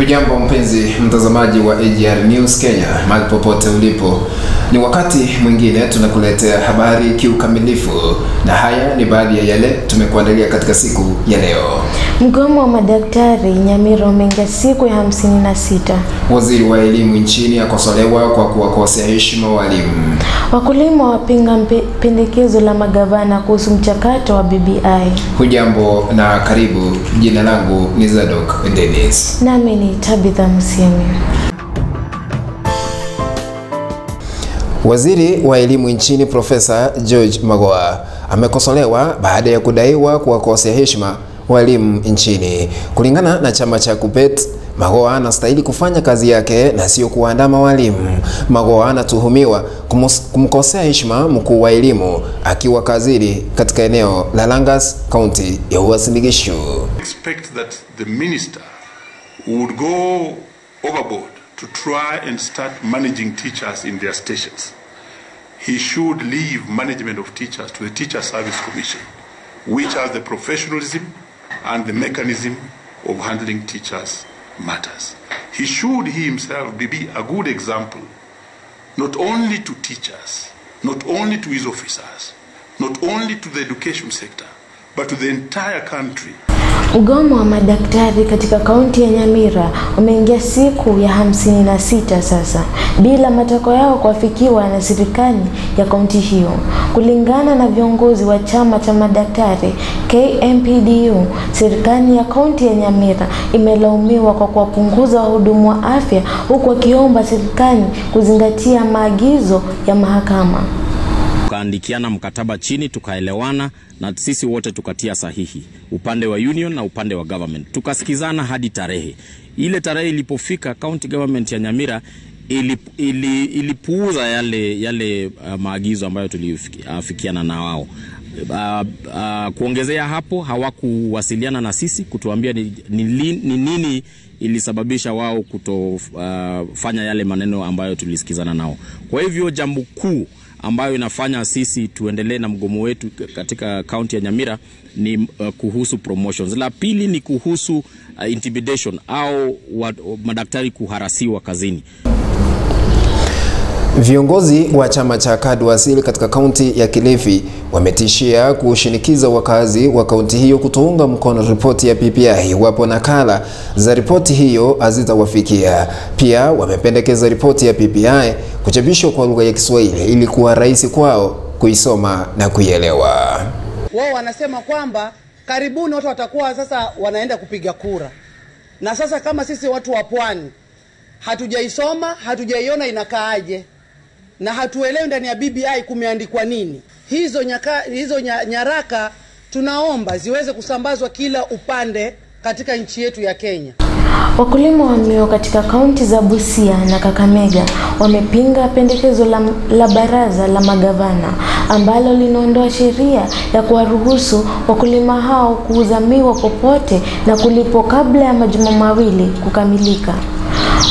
Hujambo mpenzi mtazamaji wa AGR News Kenya, mahali popote ulipo. Ni wakati mwingine tunakuletea habari kiukamilifu, na haya ni baadhi ya yale tumekuandalia katika siku ya leo. Mgomo wa madaktari Nyamira umeingia siku ya 56. Waziri wa elimu nchini akosolewa kwa kuwakosea heshima walimu. Wakulima wapinga pendekezo la magavana kuhusu mchakato wa BBI. Hujambo na karibu. Jina langu ni Zadok Dennis. Nami ni Tabitha Msimi. Waziri wa elimu nchini Profesa George Magoha amekosolewa baada ya kudaiwa kuwakosea heshima walimu nchini. Kulingana na chama cha KUPPET, Magoha anastahili kufanya kazi yake na sio kuandama walimu. Magoha anatuhumiwa kumkosea heshima mkuu wa elimu akiwa kazini katika eneo la Langas, kaunti ya Uasin Gishu. Expect that the minister would go overboard to try and start managing teachers in their stations. He should leave management of teachers to the Teacher Service Commission, which has the professionalism and the mechanism of handling teachers' matters. He should himself be a good example, not only to teachers, not only to his officers, not only to the education sector, but to the entire country. Mgomo wa madaktari katika kaunti ya Nyamira umeingia siku ya 56 sasa bila matakwa yao kuafikiwa na serikali ya kaunti hiyo. Kulingana na viongozi wa chama cha madaktari KMPDU, serikali ya kaunti ya Nyamira imelaumiwa kwa kuwapunguza wahudumu wa afya, huku wakiomba serikali kuzingatia maagizo ya mahakama. Tukaandikiana mkataba chini, tukaelewana na sisi wote tukatia sahihi, upande wa union na upande wa government. Tukasikizana hadi tarehe. Ile tarehe ilipofika, county government ya Nyamira ilipuuza yale maagizo ambayo tuliafikiana na wao. Kuongezea hapo, hawakuwasiliana na sisi kutuambia ni nini ilisababisha wao kutofanya yale maneno ambayo tulisikizana nao. Kwa hivyo jambo kuu ambayo inafanya sisi tuendelee na mgomo wetu katika kaunti ya Nyamira ni kuhusu promotions. La pili ni kuhusu intimidation au madaktari kuharasiwa kazini. Viongozi wa chama cha KADU asili katika kaunti ya Kilifi wametishia kushinikiza wakazi wa kaunti hiyo kutounga mkono ripoti ya BBI iwapo nakala za ripoti hiyo hazitawafikia. Pia wamependekeza ripoti ya BBI kuchapishwa kwa lugha ya Kiswahili ili kuwa rahisi kwao kuisoma na kuielewa. Wao wanasema kwamba karibuni watu watakuwa sasa wanaenda kupiga kura. Na sasa kama sisi watu wa pwani hatujaisoma, hatujaiona inakaaje, na hatuelewi ndani ya BBI kumeandikwa nini. Hizo nyaraka tunaomba ziweze kusambazwa kila upande katika nchi yetu ya Kenya. Wakulima wa miwa katika kaunti za Busia na Kakamega wamepinga pendekezo la baraza la magavana ambalo linaondoa sheria ya kuwaruhusu wakulima hao kuuza miwa popote na kulipwa kabla ya majuma mawili kukamilika.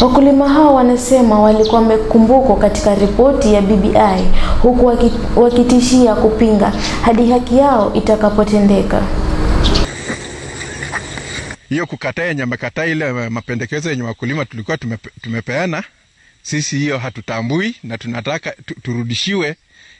Wakulima hao wanasema walikuwa wamekumbukwa katika ripoti ya BBI, huku wakitishia kupinga hadi haki yao itakapotendeka. Hiyo kukataa yenye amekataa ile mapendekezo yenye wakulima tulikuwa tumepeana, sisi hiyo hatutambui na tunataka turudishiwe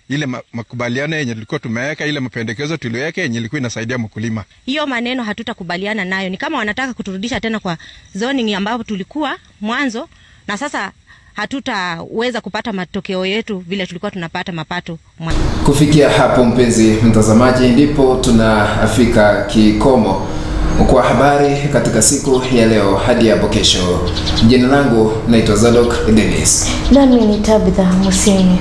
ile makubaliano yenye tulikuwa tumeweka, ile mapendekezo tuliweka yenye ilikuwa inasaidia mkulima. Hiyo maneno hatutakubaliana nayo. Ni kama wanataka kuturudisha tena kwa zoning ambapo tulikuwa mwanzo, na sasa hatutaweza kupata matokeo yetu vile tulikuwa tunapata mapato mwanzo. Kufikia hapo mpenzi mtazamaji, ndipo tunafika kikomo kwa habari katika siku ya leo. Hadi hapo kesho. Jina langu naitwa Zadok Dennis. Nami ni Tabitha Musini.